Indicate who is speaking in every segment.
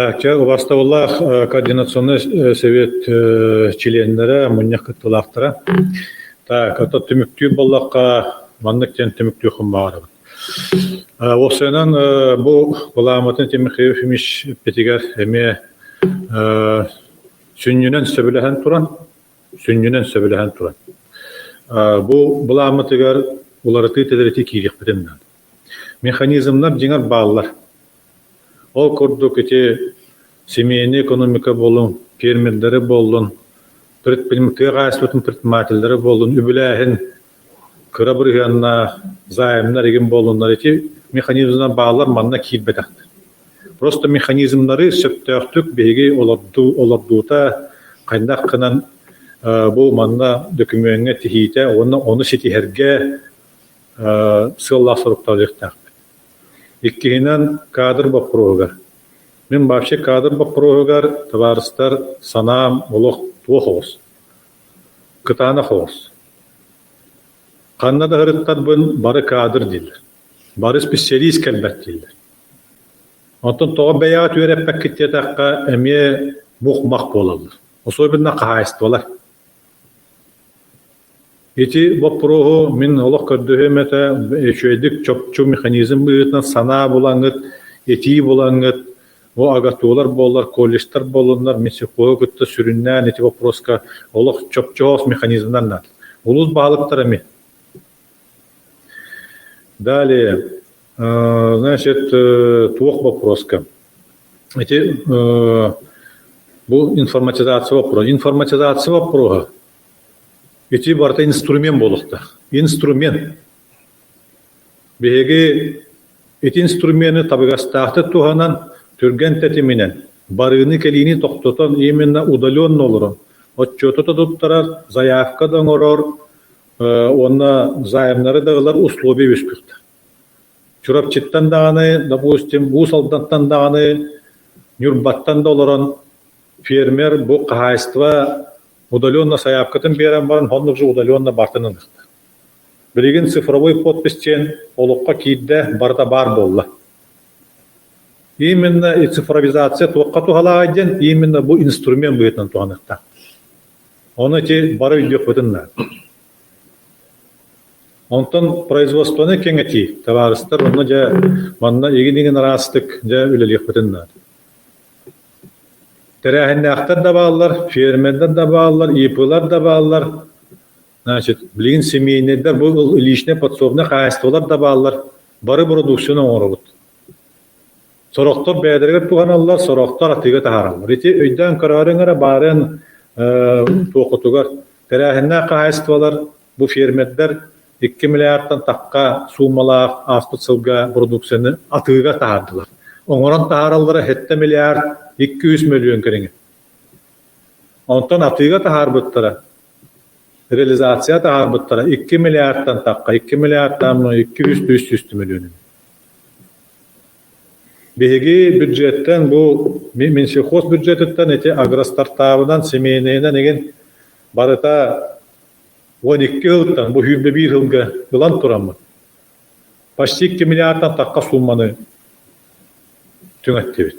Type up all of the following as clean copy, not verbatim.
Speaker 1: Так, чэ, убастабыллаах координационнай совет чилиэннэрэ, мунньах кыттыылаахтара. Так, ото түмүктүүр буоллахха, маннык диэн түмүктүөххүн баҕарабын. Уопсайынан, бу былааммытын Тимофей Ефимович эппитигэр эмиэ сүнньүнэн сөбүлэһэн туран, сүнньүнэн сөбүлэһэн туран, бу былааммытыгар уларытыы-тэлэритии киириэхпитин наада. Механизмнар дьиҥэр бааллар. Ол курдук ити семейный экономика буоллун, фермердэри буоллун, тыа хаһаайыстыбатын предпринимателлэрэ буоллун, үбүлээһин кыра бырыһыаннаах займнар игин буоллуннар ити механизмнар бааллар манна киирбэтэхтэр. Просто механизмнары сөптөөхтүк биһиги олордуута хайдах гынан бу манна дөкүмүөҥҥэ тиһиитэ уонна ону ситиһэргэ сыаллаах соруктаах Иккиһинэн, кадр боппуруоһугар. Мин вообще кадр боппуруоһугар, табаарыстар, санаам олох туох оҕус. Кытаанах оҕус. Ханна да ырыттарбын бары кадр дииллэр. Бары специалист кэлбэт дииллэр. Оттон тоҕо бэйэҕит үөрэппэккит диэтэххэ, эмиэ мух-мах буолаллар. Особенно хаһаайыстыбалар. Ити боппуруоһу мин олох көрдөһүөм этэ, үчүгэйдик чопчу механизм быһыытынан санаа булаҥҥыт, этии булаҥҥыт, бу АГАТУ-лар буоллар, колледжтар буоллуннар, Минсельхоһу кытта сүрүннээн ити боппуруоска олох чопчу механизмнар наада. Улуус баһылыктара эмиэ. Далее, значит, туох боппуруоска? Ити бу информатизация боппуруоһа. Информатизация боппуруоһа Ити барыта инструмент буолуохтаах. Инструмент. Биһиги ити инструмены табыгастаахтык туһанан, түргэн тэтиминэн, барыыны-кэлиини тохтотон, именно удаленно олорон, отчуоту да туттарар, заявка да оҥорор уонна займнары да ылар условия үөскүөхтээх. Чурапчыттан даҕаны, допустим, Уус Алдантан даҕаны, Ньурбаттан да олорон фермер бу хаһаайыстыба удаленно сайаапкатын биэрэн баран, оннук же удаленно бартын ылыахтаах. Билигин цифровой подпись диэн олоххо киирдэ, барыта баар буолла. Именно и цифровизация туохха туһалааҕый диэн именно бу инструмент быһыытынан туһаныахтаах. Ону ити бары өйдүөхпүтүн наада. Онтон производствоны кэҥэтии, табаарыстар, онно дьэ манна игин-игин араастык дьэ үлэлиэхпитин наада. Тэрээһиннээхтэр да бааллар, фермердэр да бааллар, ИП-лар да бааллар. Значит, билигин семейнэйдэр, бу личнэй подсобнай хаһаайыстыбалар да бааллар. Бары бородууксуйаны оҥоробут. Сорохтор бэйэлэригэр туһаналлар, сорохтор атыыга таһаараллар. Ити өйдөөн көрөөрүҥ эрэ баарын туохутугар тэрээһиннээх хаһаайыстыбалар бу фермердэр 2 миллиардтан тахха суумалаах ааспыт сылга бородууксуйаны атыыга таһаардылар. Оҥорон таһаараллара 7 миллиард 200 мөлүйүөн кэриҥэ. Онтон атыыга таһаарбыттара, реализация таһаарбыттара 2 миллиардтан тахха, 2 миллиардтан 200 мөлүйүөн. Биһиги бюджеттэн бу Минсельхоз бюджетыттан ити агростартабынан, семейнэйинэн игин барыта 12 сылтан бу 21 сылга ылан тураммыт почти 2 миллиардтан тахха суумманы түҥэттибит.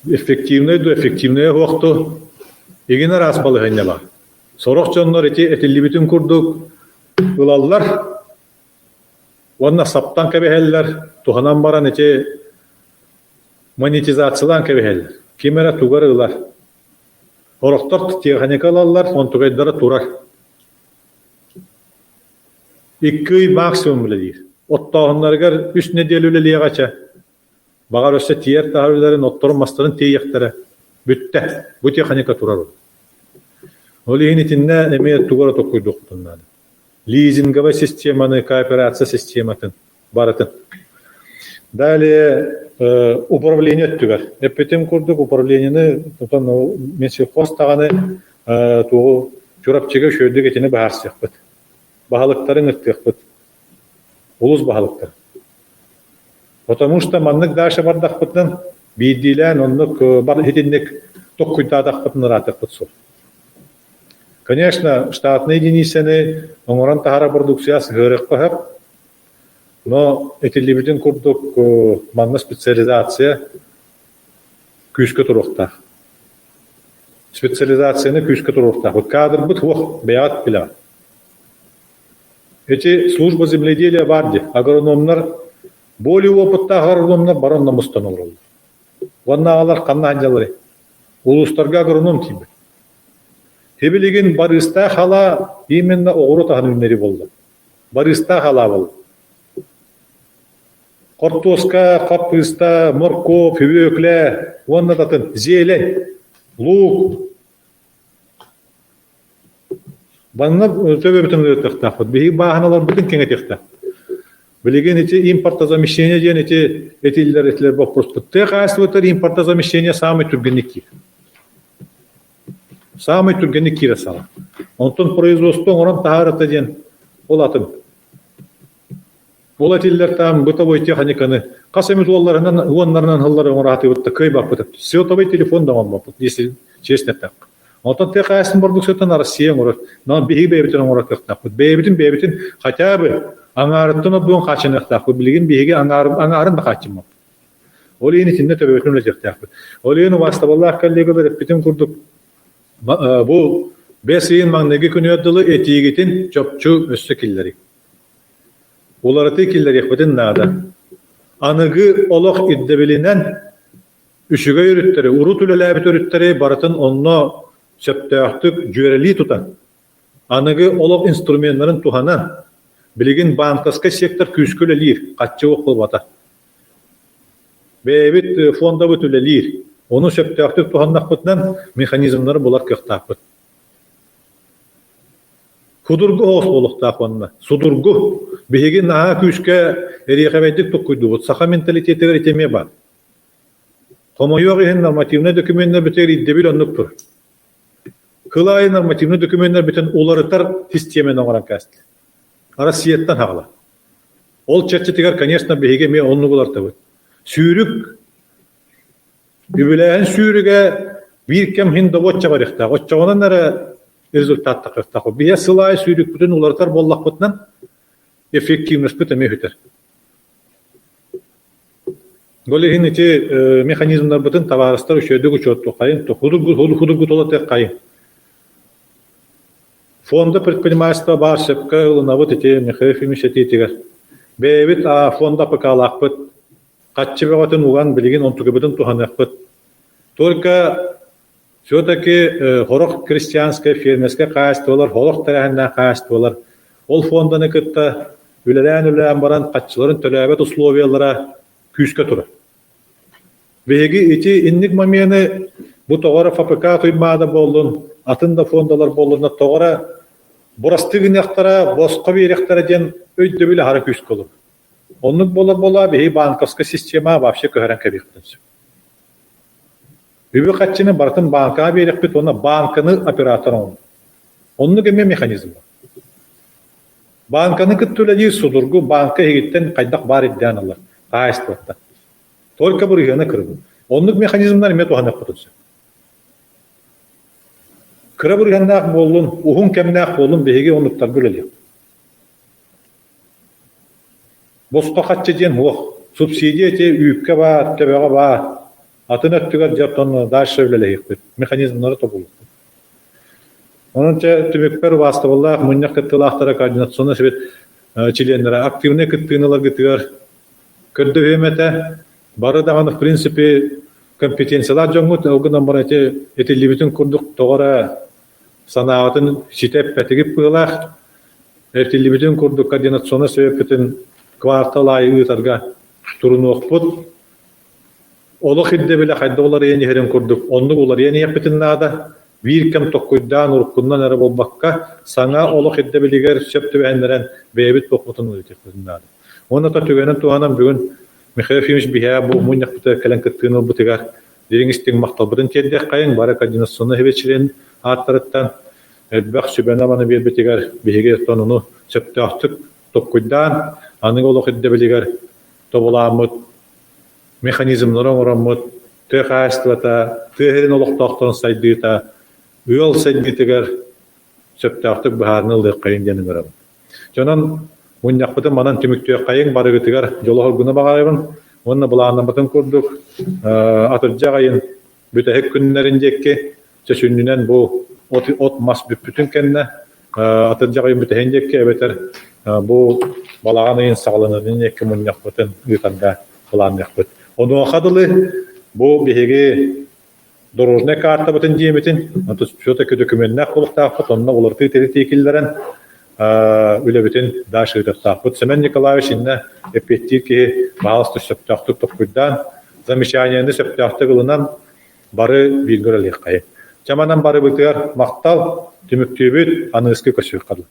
Speaker 1: Эффективный ду, эффективнэй суохту игин араас балаһыанньа баар. Сорох дьоннор ити этиллибитин курдук ылаллар уонна саптан кэбиһэллэр, туһанан баран ити монетизациялаан кэбиһэллэр. Ким эрэ тугу эрэ ылар. Сорохтор тиэхиньикэ ылаллар, онтукайдара турар. Икки ый максимум үлэлиир. Оттооһуннарыгар үс нэдиэлэ үлэлиэҕэ чэ. Баҕар өссө тиийэр таһар үлэлэрин отторун-мастарын тиэйиэхтэрэ. Бүттэ. Бу тиэхиньикэ турар. Ол иһин итиннэ эмиэ тугу эрэ толкуйдуохпутун наада. Лизинговай системаны, кооперация систематын барытын. Далее управление өттүгэр. Эппитим курдук управлениены тутан Минсельхоз даҕаны тугу Чурапчыга үчүгэйдик итини быһаарсыахпыт. Баһылыктарын ыттыахпыт. Улус баһылыктар. Потому что маннык дальше бардахпытынан биирдиилээн оннук бар итинник токкуйдаатахпытын ыраатыахпыт суох. Конечно, штатнай единицэни оҥорон таһаарар продукция сыһыарыахха сөп, но этиллибитин курдук манна специализация. күүскэ туруохтаах. Специализацияны күүскэ туруохтаахпыт. Кадрбыт суох, бэйэҕит билэҕит. Эти служба земледелия баар дии. Агрономнар, более опыттаах агрономнар бары онно мустан олороллор. Уоннааҕылар ханна сылдьалларый? Улуустарга агроном тиийбэт. Һибилигин барыыстаах халаа именно оҕуруот аһын үүннэрии буолла. Барыыстаах халаа буолла. Хортуоска, хаппыыста, моркуоп, сүбүөклэ уонна да атын зелень, луук. Манна төбөбүтүн ыытыахтаахпыт. Биһиги бааһыналарбытын кэҥэтиэхтээхпит. Билигин ити импортозамещение диэн ити этиллэр этилэр боппуруоспут. Тыа хаһаайыстыбатыгар импортозамещение саамай түргэнник киирэр. Саамай түргэнник киирэр саҕа. Онтон производство оҥорон таһаарыта диэн ол атын. Ол этиллэр там бытовой техниканы хас эмит уолларынан уоннарынан сыллары оҥораатыбыт да кыайбаппыт. Сотовый телефон да оҥорбоппут, если честно эттэххэ. Онтон тыа хаһаайыстыбатын бородууксуйаттан Россия оҥорор. Но биһиги бэйэбитин оҥорор кыахтаахпыт. Бэйэбитин бэйэбитин хотя бы аҥаарыттан ордугун хааччыныахтаахпыт. Билигин биһиги аҥаарын да хааччыммаппыт. Ол иһин итиннэ төбөбүтүн үлэтиэхтээхпит. Ол иһин убаастабыллаах коллегалар эппитим курдук бу бэс ыйын маҥнайгы күнүгэр дылы этиигитин чопчу өссө киллэриҥ. Уларытыы киллэриэхпитин наада. Аныгы олох ирдэбилинэн үчүгэй өрүттэри, урут үлэлээбит өрүттэри барытын онно сөптөөхтүк дьүөрэлии тутан, аныгы олох инструменнарын туһанан, билигин банковскай сектор күүскэ үлэлиир, хаччы буолбата. Бэйэбит фондабыт үлэлиир, ону сөптөөхтүк туһаннахпытынан механизмнары булар кыахтаахпыт. Судургу оҕус буолуохтаах уонна судургу. Биһиги наһаа күүскэ эриэхэбэйдик токкуйдуубут. Саха менталитетыгар ити эмиэ баар. Хомойуох иһин нормативнай докуменнарбытыгар ирдэбил оннук тур. Кыл аайы нормативнай докуменнарбытын уларытар систиэмэни оҥорон кээстилэр. Россияттан хаҕала. Ол чэрчитигэр, конечно, биһиги эмиэ оннук улартабыт. Сүүрүк Үбүлээһин сүүрүгэ биир кэм иһин добуочча барыахтаах. Оччоҕунан эрэ результат тахыахтаах. Биһиэ сыл аайы сүүрүкпүтүн уларытар буоллахпытынан эффективностьпыт эмиэ сүтэр. Ол иһин ити механизмнарбытын табаарыстар үчүгэйдик учуоттуоххайын, худургутулатыаххайын. Фонда предпринимательства баар сөпкө ылынабыт ити Михаил Ефимович этиитигэр. Бэйэбит фонда АПК-лаахпыт. Хаччы бөҕөтүн уган билигин онтукабытын туһаныахпыт. Только все-таки сорох крестьянскай, фермерскэй хаһаайыстыбалар, сорох тэрээһиннээх хаһаайыстыбалар ол фонданы кытта үлэлээн-үлэлээн баран хаччыларын төлөөбөт условиялара күүскэ турар. Биһиги ити инник момены бу тоҕо эрэ ФПК Туймаада буоллун, атын да фондалар буоллуннар тоҕо эрэ бырастыы гыныахтара, босхо биэриэхтэрэ диэн өйдөбүл аһара күүскэ олорор. Оннук буола-буола биһиги банковскай система вообще көһөрөн кэбиһиэхпитин сөп. Үбү-харчыны барытын банкаҕа биэриэхпит уонна банканы оператор оҥорбут. Оннук эмиэ механизм бар. Банканы кытта үлэлиир судургу банка иһигиттэн хайдах баар ирдээн ылар хаһаайыстыбаттан. Только бырыһыана кырабын. Оннук механизмнар эмиэ туһаныахпытын сөп. Кыра бырыһыаннаах буоллун, уһун кэмнээх буоллун биһиги оннуктарга үлэлиэхпит. Босхо хаччы диэн суох. Субсидия ити үүккэ баар, төбөҕө баар. Атын өттүгэр дьэ оттон дальше үлэлэһиэхпит, механизмнары тобулуохпут. Онон чэ түмүкпэр убаастабыллаах мунньах кыттыылаахтара координационнай совет чилиэннэрэ активнай кыттыыны ыларгытыгар көрдөһүөм этэ. Бары даҕаны в принципе компетенциялаах дьоҥҥут, ол гынан баран ити этиллибитин курдук тоҕо эрэ санааҕытын ситэ эппэтигит быһыылаах. Этиллибитин курдук координационнай совеппытын квартал аайы ыытарга турунуохпут. Олох ирдэбилэ хайдах уларыйан иһэрин курдук оннук уларыйан иһиэхпитин наада. Биир кэм токкуйдаан уруккунан эрэ буолбакка, саҥа олох ирдэбилигэр сөп түбэһиннэрэн бэйэбит туохпутун ыытыахпытын наада. Уонна то түгэнин туһанан бүгүн Михаил Ефимович биһээ бу мунньахпытыгар кэлэн кыттыыны ылбытыгар дириҥ истиҥ махталбытын тиэрдиэххэйиҥ бары координационнай совет ааттарыттан элбэх сүбэни-аманы биэрбитигэр биһиги оттон ону сөптөөхтүк толкуйдаан, аныгы олох ирдэбилигэр тобулааммыт, механизмнары оҥороммут, тыа хаһаайыстыбата, тыа сирин олохтоохторун сайдыыта, ыал сайдыытыгар сөптөөхтүк быһаарыныы ылыаххайыҥ диэн ыҥырабын. Дьонон мунньахпытын манан түмүктүөххэйиҥ, барыгытыгар дьолу-соргуну баҕарабын уонна былааннаммытын курдук атырдьах айын. бүтэһик күннэрин диэки чэ сүнньүнэн бу от мас бүппүтүн кэннэ атырдьах ыйын бүтэһин диэки эбэтэр бу балаҕан ыйын саҕаланыытын диэки мунньахпытын ыытарга былаанныахпыт. Онуоха дылы бу биһиги дорожнай картабытын диэбитин, все-таки документнаах буолуохтаахпыт, онно уларытыы тиритии киллэрэн үлэбитин дальше ыытыахтаахпыт. Семен Николаевич иннэ эппиэттиир киһи баһаалыста сөптөөхтүк толкуйдаан, замечаниены сөптөөхтүк ылынан бары бииргэ үлэлиэххэйиҥ. Чэ манан барыбытыгар махтал, түмүктүүбүт, аныгыскы көрсүөххэ дылы.